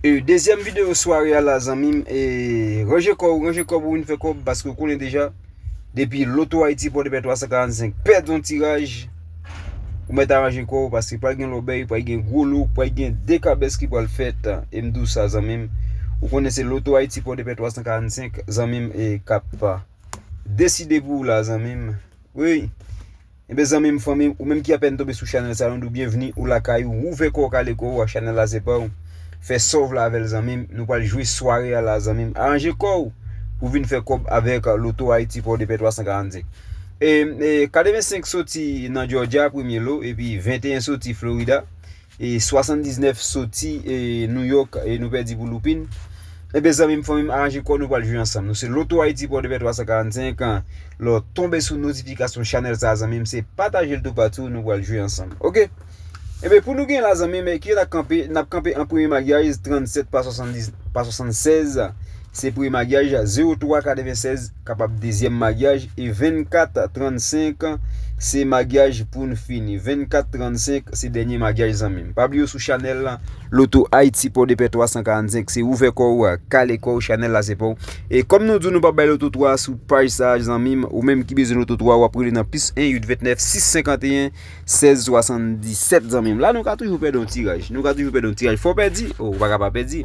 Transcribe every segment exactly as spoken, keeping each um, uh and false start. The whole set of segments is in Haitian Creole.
Dezyèm videyo sware a la, zanmi m, e ranje kò w, ranje kò w pou w vin fè kòb, paske w konnen deja, depi Loto Ayiti Pòdepè twa san karannsenk pèdi yon tiraj, ou mèt aranje kò w, paske pral gen lòbèy, pral gen gwo lo, pral gen dekabès ki pral fèt, e m di w sa, zanmi m. Ou konnen se Loto Ayiti Pòdepè twa san karannsenk, zanmi m, e k ap deside pou ou la, zanmi m. Wi. Enben, zanmi m, fanmi m, ou menm ki apèn tonbe sou chanèl sa, nou di w byenvni, ou lakay ou, ouvè kò w, kale kò w, chanèl la se pa w. Fè sa w vle avè l, zanmi m, nou pral jwe sware a la, zanmi m. Aranje kò w pou vin fè kòb avèk Loto Ayiti Pòdepè twa san karannsenk. E, e katrevensenk soti nan Georgia, premye lo, epi venteyen soti Florida, e swasanndiznèf soti, e New York, e nou pèdi pou loupin. Enben, zanmi m, fanmi m, aranje kò w, nou pral jwe ansanm. Nou se Loto Ayiti Pòdepè twa san karannsenk. Lè w tonbe sou notifikasyon chanèl sa, zanmi m, se pataje l toupatou, nou pral jwe ansanm. Oke? Enben, pou nou gen la, zanmi m, ki n ap kanpe, n ap kanpe an premye maryaj, trannsèt pa swasanndis, pa swasannsèz, se premye maryaj, zewo twa katrevensèz kapab dezyèm maryaj, e vennkat trannsenk se maryaj pou n fini. Vennkat trannsenk se dènye maryaj, zanmi m. Pa bliye w sou chanèl la, Loto Ayiti Pòdepè twa san karannsenk, se ouvè kò w, kale kò w, chanèl la se pa w. E kòm nou di w, nou p ap bay Loto twa sou paj sa, zanmi m. Ou menm ki bezwen Loto twa, w ap rele nan plis en uit ventnèf sis senkanteyen sèz swasanndisèt, zanmi m. La, nou ka toujou pèdi yon tiraj. Nou ka toujou pèdi yon tiraj. Fò w pèdi? O, ou pa ka pa pèdi.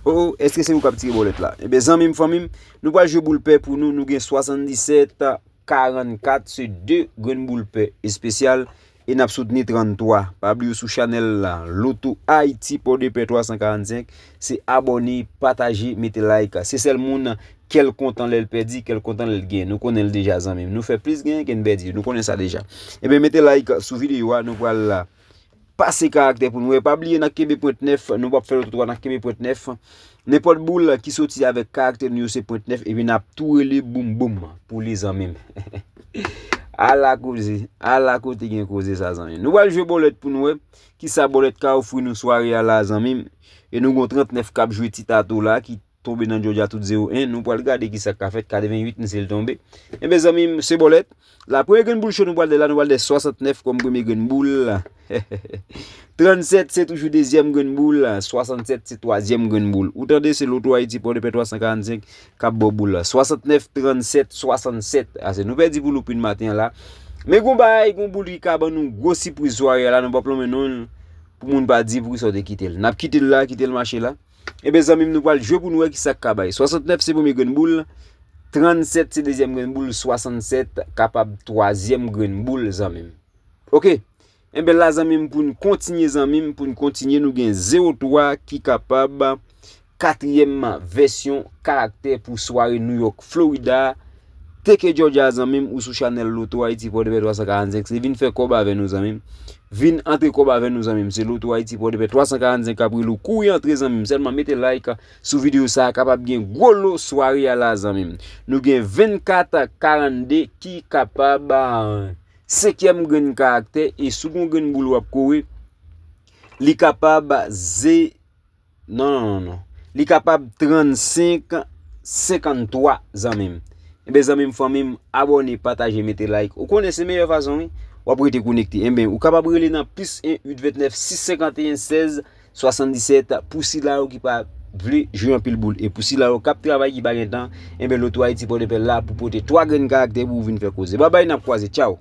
O, o, èske se ou k ap tire bòlèt la? Enben, zanmi m, fanmi m, nou pral jwe boul pè pou nou. Nou gen swasanndisèt, karannkat, se de grenn boul pè espesyal. E n ap soutni tranntwa. Pa bliye w sou chanèl la, Loto Ayiti Pòdepè twa san karannsenk. Se abòne, pataje, mete like. Se sèl moun kè l kontan lè l pèdi, kè l kontan lè l genyen. Nou konnen l deja, zanmi m. Nou fè plis genyen ke n pèdi. Nou konnen sa deja. Enben, mete like sou videyo a. Nou pral pase karaktè pou nou wè. Pa bliye, n ap kenbe pwent nèf. Nou p ap fè Loto twa, n ap kenbe pwent nèf. Nenpòt boul ki soti avèk karaktè nou yo se pwent nèf, epi n ap tou rele boum boum pou li, zanmi m. Ala koze, ala kote gen koze sa, zanmi m. Nou pral jwe bòlèt pou nou wè kisa bòlèt ka ofri nou sware a la, zanmi m. E nou gon trannèf k ap jwe ti tato la, ki tonbe nan Georgia tout zewo en. Nou pral gade kisa k ka fèt, katrevenwit misye l tonbe. Enben, zanmi m, se bòlèt. La, premye grenn boul cho nou pral de la, nou pral de swasantnèf kòm premye grenn boul. Trannsèt se toujou dezyèm grenn boul, swasannsèt se twazyèm grenn boul. Ou tande, se Loto Ayiti Pòdepè twa san karannsenk k ap ba w boul la. Swasantnèf, trannsèt, swasannsèt. Ase nou pèdi pou loupin maten an la. Men gon bagay, gon boul ki ka ban nou gwo sipriz sware a la, nou p ap lonmen non l pou moun pa di poukisa w te kite l. N ap kite l la, kite l mache la. Enben, zanmi m, nou pral jwe pou nou wè kisa k ka bay. Swasantnèf se premye grenn boul, trannsèt se dezyèm grenn boul, swasannsèt kapab twazyèm grenn boul, zanmi m. Oke. Enben, la, zanmi m, pou n kontinye, zanmi m, pou n kontinye, nou gen zewo twa ki kapab katriyèm vèsyon karaktè pou sware New York, Florida, T K Georgia, zanmi m, ou sou chanèl Loto Ayiti Pòdepè twa san karannsenk. Se vin fè kòb avè nou, zanmi m. Vin antre kòb avè nou, zanmi m. Se Loto Ayiti Pòdepè twa san karannsenk k ap rele w. Kouri antre, zanmi m. Sèlman mete like sou videyo sa a, kapab gen gwo lo sware a la, zanmi m. Nou gen vennkat karannde ki kapab, ah, senkyèm grenn karaktè, e sou gon grenn boul w ap kore, li kapab ze Non, non, non, non. Li kapab trannsenk senkanntwa, zanmi m. Enben, zanmi m, fanmi m, abòne, pataje, mete like. Ou konnen se meyè fason, wi. W ap rete konekte. Enben, ou kapab rele nan plis en uit ventnèf sis senkanteyen sèz swasanndisèt pou sila yo ki pa vle jwe anpil boul. E pou sila yo k ap travay ki pa gen tan, enben, Loto Ayiti Pòdepè la pou pote twa grenn karaktè pou w vin fè koze. Babay, n ap kwaze. Tchaw.